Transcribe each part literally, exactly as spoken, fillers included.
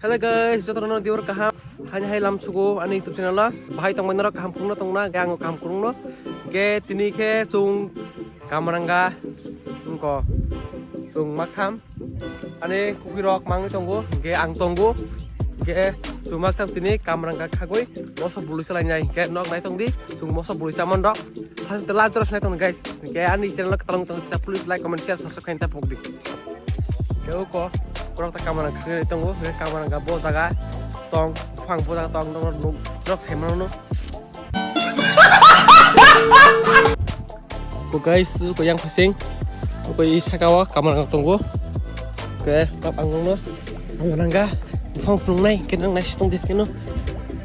Hello guys, jotono diyor kaham. Hani hai lam sugo ani YouTube channel o. Bahai tongmani rok kaham kurungno tongna, ge ang kaham kurungno. Ge tini khe chung Kamaranga wngko. Chung maktham. Ani kuki rok mangwi tongo, ge ang tongo. Ge chung maktham tini Kamaranga khagwi moso bului salai nai. Ge nok nai tongdi, chung moso bului chamon rok. Phang tela jora sinai tong guys. Ge ani channel o kwtal wng tong kisa please like, comment, share, subscribe khaina ta pokdi. Khe uko, borok ta Kamaranga khagwi tongo, khe Kamaranga bo jaga tong, buphang bo jaga tong, norok, norok, norok sai mano no. Ko guys, ko yang phasing, ko i saka o Kamaranga tongo. Khe bab ang no Kamaranga buphang phunuknai, khe nang nai si tong di khe no.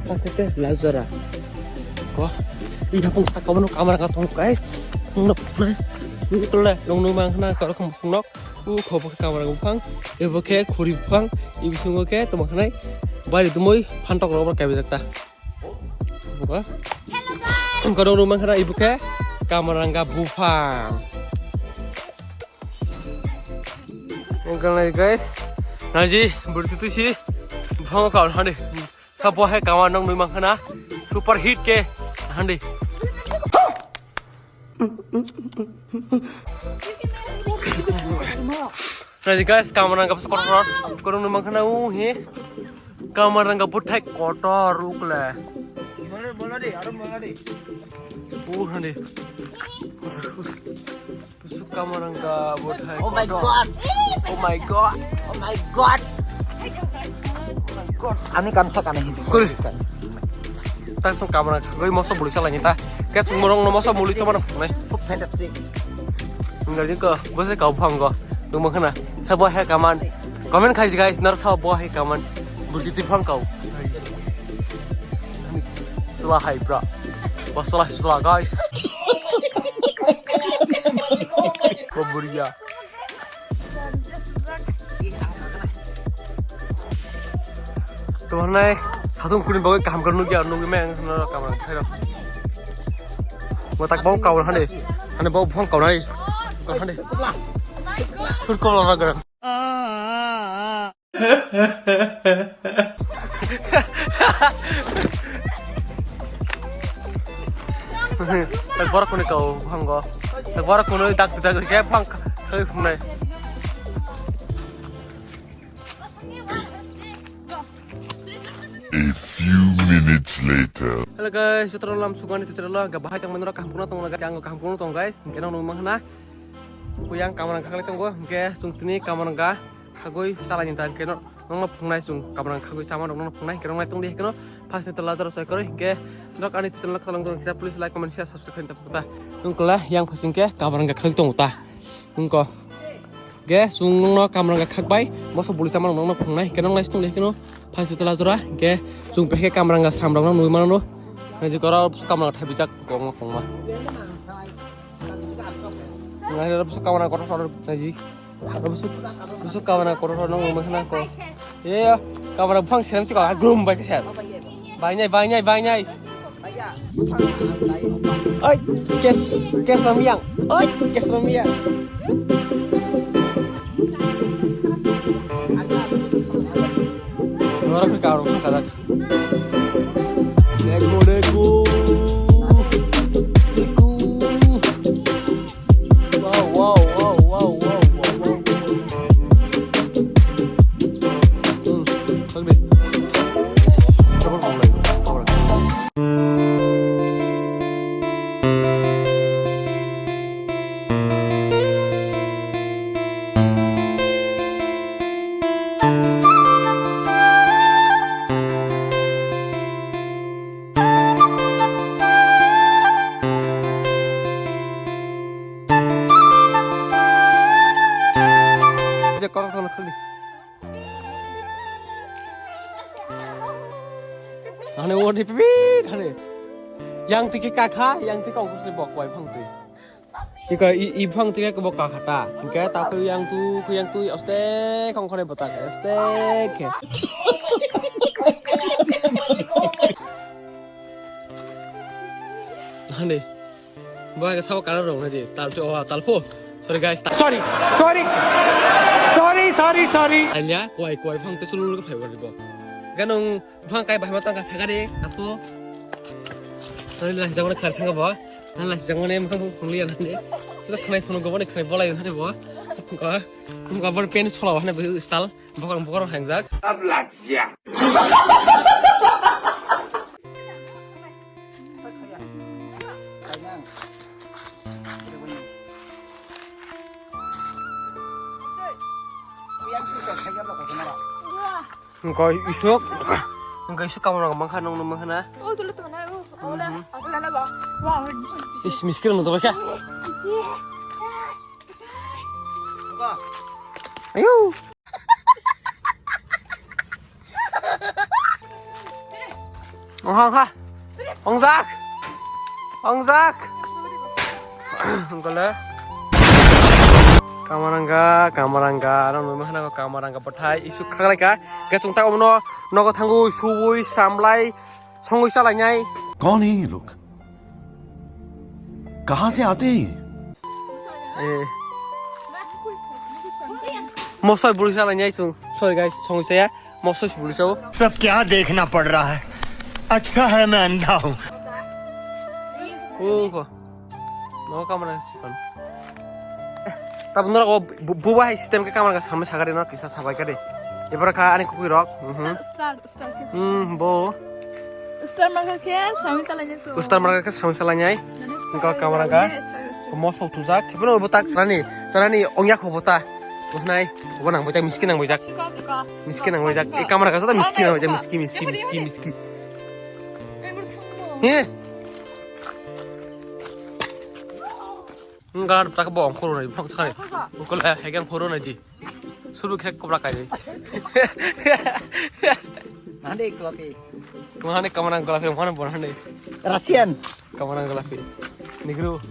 Pas te la jora. Ko, i hapung saka o no Kamaranga tongo guys. Phunuk nai. Phunuk le, nong nung mang khna, karo khum phunuk. U kho bo khe Kamaranga buphang, ebo khe khuri buphang, i bisingo khe tongma khnai bari dumui phantok rok bo kaibijak ta. Buka. Hello guys. Korok ruma khna ibu khe Kamaranga buphang. Engkal nai guys. Naji, buru tutu si buphang kau hani. Sabo hai Kamar nong nui mang khna. Super hit khe handi. Naji guys, Kamaranga bus kotor, kotor nung mang khna u hi. Kamaranga buthai kotor ukle. U handi. Bus Kamaranga buthai kotor. Oh my God. Oh my God. Oh my God. Ani kamsa kana hindi. Kuri. Tak song Kamaranga khagwi moso bului salai ta. Khe chung morong no moso bului chamana phunai. Fantastic. Ngali ko, bose kau phang go. Tung mang khna. Sabo hai kaman. Comment khai guys, nar sabo hai kaman. Bukiti phang kau. Sula hai bra. Bos sula sula guys. Ko buria. Tuhanai satung kuni bagwi kaham khe nukya, nugwi meng no kamang thairo. Bo tak bau kau hani, hani bau buphang kau nai. Kau hani. Sur kau lora gara. Tak borok kuni kau buphang go. Tak borok kuni dak dak khe buphang kau phunai. A few minutes later. Hello guys, jotono lam sugani jotono ga bahai tongmani rok kaham kuno tongna ga ang kaham kuno tong guys. Hingke nang nung mang khna. Kuyang Kamaranga khaklai tongo, hingke chung tini Kamaranga khagwi salai ni ta hingke no nongno phungnai chung Kamaranga khagwi chama rok nongno phungnai hingke nongnai tongdi hingke no first ni tola jora soi koroi hingke nok ani channel khwlwng tong kisa please like comment share subscribe khaina ta puta. Nung kla yang phasing ke Kamaranga khagwi tongo ta. Nungko. Ge, chung nungno Kamaranga khakbai, moso bului chamano nungno phungnai, ge nung nai sitong de keno, phai sitela jora, ge, chung pekhe Kamaranga samrokno nui mano, nai jikora Kamaranga thaibijak kongma kongma. Nai ro bwswk Kamaranga kotor kotor nai ji. Ro bwswk, bwswk Kamaranga kotor kotor nung nung khna ko. Ye, Kamaranga buphang serem chiko, grum bai khe. Bainai, bainai, bainai. Oi, kes, kes romia. Oi, kes romia. Nora kau kau kadak. Dego, dego. Dego. Wow, wow, wow. Hmm, tak deh. Coba kau lagi. Coba lagi. Je korok tono khali. Hane o ni pipit hane. Yang tiki kakha, yang tiki ongkos ni bok wai phang tui. Ika i, i phang tui ka bok kakha ta. Ika ta tu yang tu, tu yang tu, oste kong khore bota, oste ke. Hane. Bo hai sabo kana rong nai di. Tal chu, oh, tal pho. Sorry, guys. Sorry. Sorry. Sorry, sorry, sorry. Anya, kuai, kuai phang te chulul ka phai wari bo. Ganung buphang kai bahai ma tangka sagari apo. Nani lasi jangmani khar thanga bo. Nani lasi jangmani mukha bu khungliya nani. Sida khanai phunu gobani khanai bolai nani bo. Ko, ko bor pen sola hane bu style. Bokor bokor hangjak. Ablasia. Engko isuk, engko isuk kamu nang mangkha nung nung mangkha na. Oh, tulo tulo na, oh, oh, na, mhm. Aku lana ba, wah, is miskin nung tobakya. Ayo. Ongha, ongha. Ongjak. Ongjak. Ongkole. Kamaranga, kamaranga. Ano numa hana ko kamaranga pathai. Isu khaklai ka. Ke chungta omno. Nogo thangu, subui, samlai. Songwi chalainai. कौन है ये लोग? कहाँ से आते हैं ये? Eh. Mosoi bwrwi chalainai chwng. Sorry guys, songwi chaya. Mosoi si bwrwi chao. सब क्या देखना पड़ रहा है? अच्छा है मैं अंधा हूँ। Oh, ko. No kamra sikon. Tabuk norok o bu-, buba hai system khe kamra samai sagari no kisa sabai kari. Ibara kha ani kukui rok. Mhm. Start, start, start, start. Hmm, bo. Star marka khe sami chalai nai su. Star marka khe sami chalai nai. Nani Engko star kamera ka. Yes, sir, yes, sir. Mosok thujak. Khepeno bo tak rani. Sarani ongya kho bo ta. Bo nai. Bo nang bo jak miski nang bo jak. Siko, siko. Miski nang bo jak. Siko, siko. E kamera ka sata miski nang bo jak. Siko, miski, miski, siko. Miski, miski. Engko thango. He. Engar tak bo ongkhoro nai, phok sakani. Ongkhoro. Ongkhoro, eh, hegang khoro nai ji. Suru kisa kobra kai nai. Mande ekla pe. Mane kamana gola pe, mane bona nai. Russian. Kamana gola pe. Negro.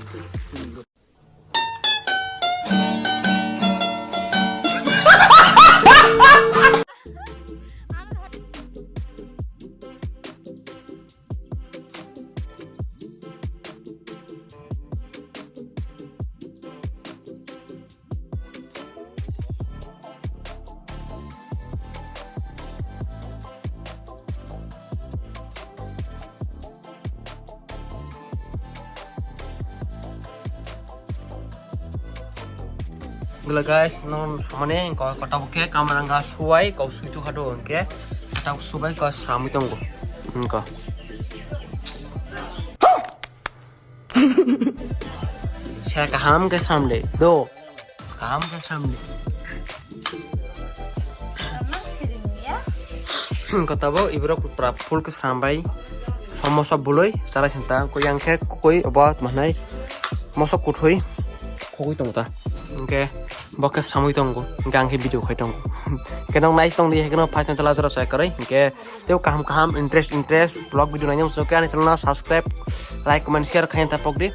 Gula guys, non somane ko kota bukhe kamaranga suwai ko suitu khado hwnkhe kota subai ko samui tongo. Hwnkhe. Sa kaham ke samde do. Kaham ke samde. Kota bo iborok pura full ke sambai. Samosa buloi, tara sinta ko yang khe koi obo manai. Mosok kuthui khogoi tongta. Hwnkhe bo khe samui tongo. Hwnkhe ang khe video khai tongo. Hwnkhe nong nice tongdi, hwnkhe nong first time chala jora sai karoi. Hwnkhe tei kaham kaham interest interest vlog video naina muchung khe ani channel no subscribe, like, comment, share khaina ta pokdi.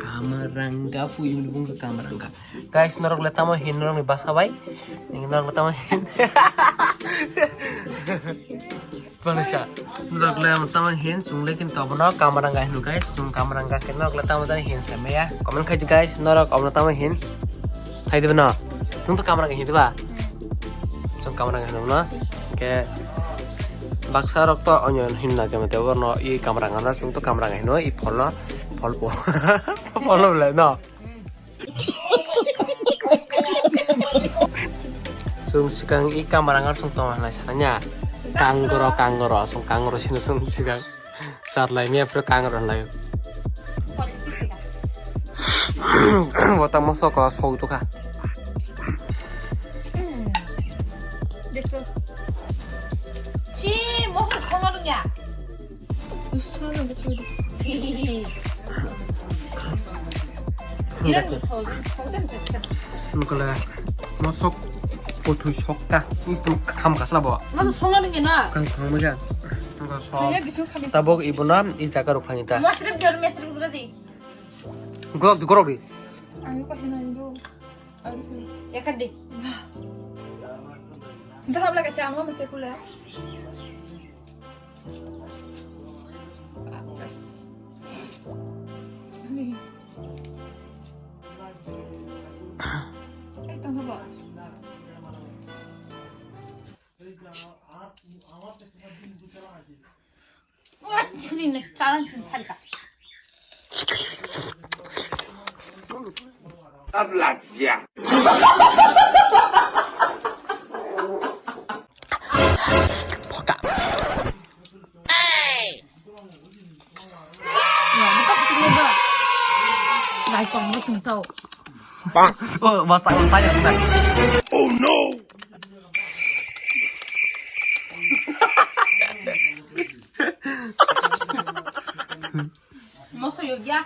Kamaranga phui bini bung khe kamaranga. Guys, norok le tamo hin norok ni basa bai. Norok le tamo hin. Panisa. Norok le tamo hin, chwng le kinto abono kamaranga hino guys. Chwng kamaranga khe norok le tamo jani hin sa maya. Comment khai di guys, norok abono tamo hin. Hai diba no? Chwng to kamra kahi diba? Chwng kamra kahi no? Ke baksa rok to onyo hin na jama te borno i kamra ngana chwng to kamra kahi no i phol no phol po. Phol no bole no. Chwng sikang i kamra ngar chwng tong hanai sananya. Kangoro kangoro chwng kangoro sino chwng sikang. Sarlai mia pura kang ron lai. Wata mosok ko soi tu kha. Chi mosok soma dong ya. Mosok ko thui sokta. Is tu kham kasla bo. Mosok soma dong ya na. Kang kang mo ja. Tabok ibuna i jaga rok phani ta. Masrep jor mesrep gura di. Gorok di, gorok di. Ayo ka hena ido. Ayo sini. Ya kan di. Dah habla kasi amo mesti kula. Ini. Eh, tangga ba. Chini ne chalan chini phalka. Ablasia. Poka. Ya, buka sini ba. Lai kong ni sung chau. Oh, masak, masak, masak. Oh no. Moso yo ya.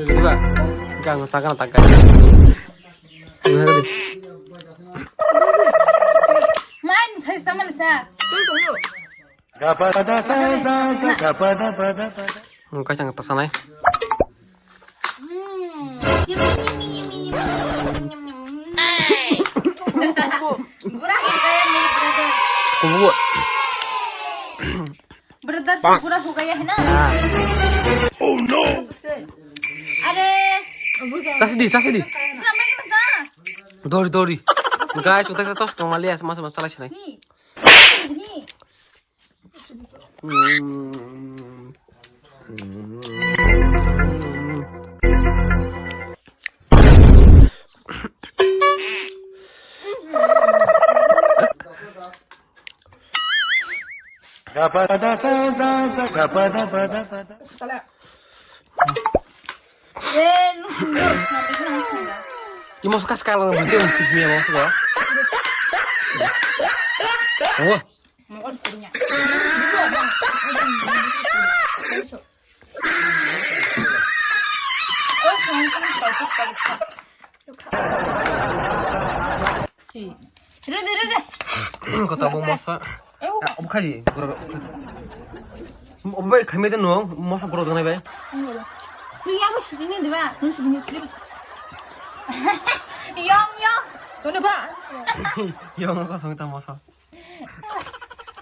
Diba? Gang sakana tangkai. Main thai sama sa. Engkau jangan tersanai. Hmm. Yum, yum, yum, yum, yum, yum, yum, yum, yum. Burak, burak, burak. Kubu. Brother, pura ho gaya hai na? Ah. Oh no! Are! Chasi di, chasi di. Sila mai kena ta? Dori, dori. Guys, utai sa tos, tong mali as mas mas chalai sinai. Ni. Ni. Hmm. Hmm. Imo suka sekarang berarti untuk dia mau suka. Oh. Rede, rede. Kota bo mosa. Eh, oh. Obo khai. Obo bai khaimai de no, mosa goro janai bai. Ni yang sijini de ba, ni sijini sijini. Yong, yong. Tone ba. Yong ko song ta mosa.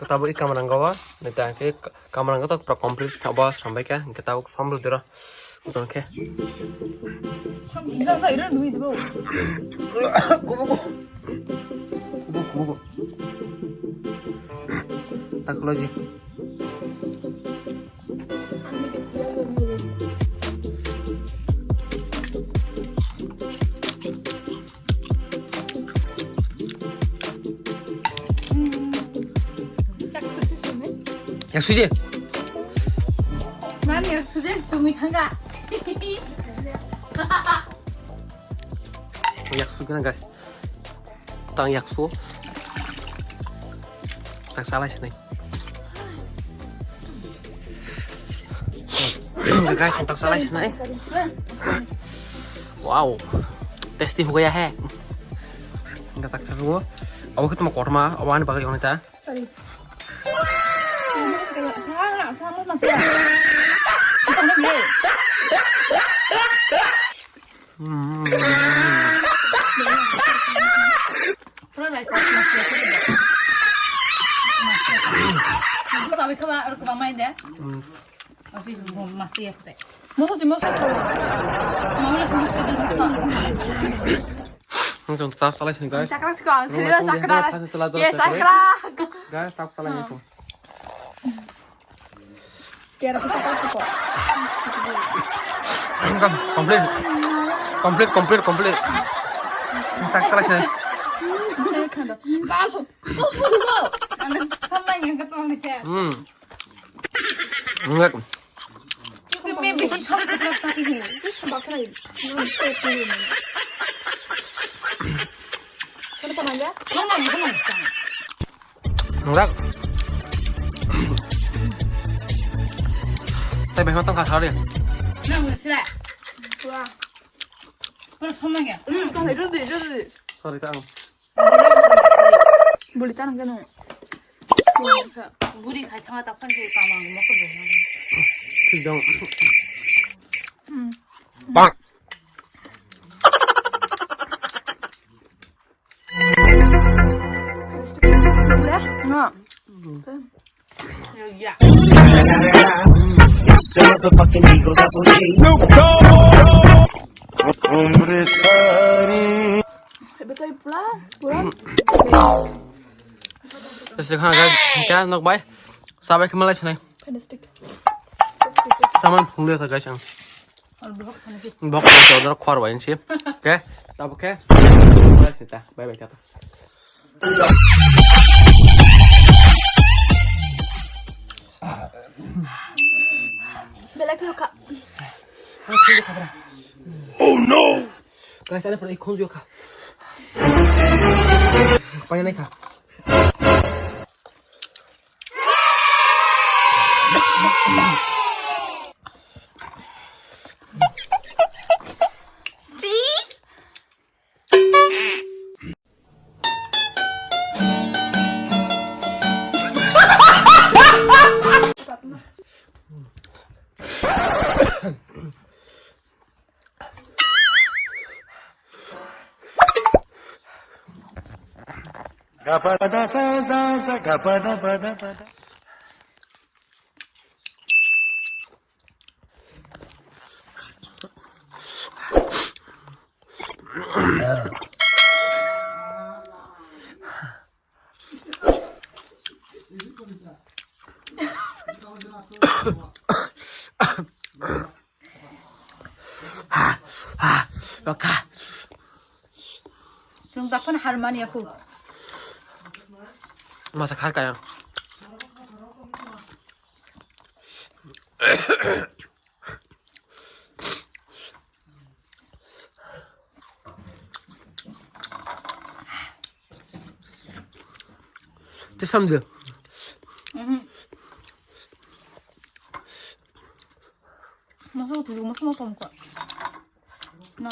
Tabuk i kamarang gawa, neta ke kamarang gato pura complete thabo sambai kha, hingke tabuk samrui dero. Uton khe. Kubu, kubu. Kubu, kubu. Takloji. Yak suje. Mani yak suje tumi thanga. Yak suje na guys. Tang yaksu. Tak salai sinai. Guys, tak salai sinai. Wow. Tasty ho gaya hai. Enggak tak sabu. Awo kita mau korma, awan bagai orang ta. Sorry. Sana, sana, sana. Hmm. Pura rai sa, mas ya, pura rai. Mas ya. Mas ya, sabi kaba, or kaba mai de. Hmm. Mas ya, mas ya, te. Moso si, moso si. Mau le si, moso si, moso. Nung chong tas talai sini, guys. Chakra chikon, sini dah chakra. Yes, chakra. Guys, tas talai itu. Kera kita kau tuh kok. Complete. Complete, complete, complete. Chak salai se. Saya kan dah. Masuk. Masuk dulu. Anda sama yang ketemu saya. Hmm. Enggak. Itu memang bisi sama kita tadi ni. Itu sama saya. Kenapa nanya? Kenapa nanya? Kenapa? Enggak. Tapi memang tengah hari. Nang sila. Wah. Kalau sama ya? Hmm, kalau itu di, itu di. Sorry, Kang. Buli tanang kanu. Buri khai thanga ta phan je kamang mo ko bo. Thik dong. Hmm. Bang. Udah? Enggak. Ya. It's the motherfucking Eagle Double G. Snoop Dogg. Besai pula, pula. Terus kan guys, kan nok bai. Sabai kemalai sini. Fantastic. Saman phung dia guys ang. Bok order khor bai si. Oke, tabuk ke. Kemalai sini ta. Bye bye kata. Belai khe kha. Oh no! Guys, ani pura ikhon jo kha. Paina nai kha. Chwng daphano har mani ya khu. Masa khar kaya. Tisam de. Mhm. Masa utu masa mau pom kok. No.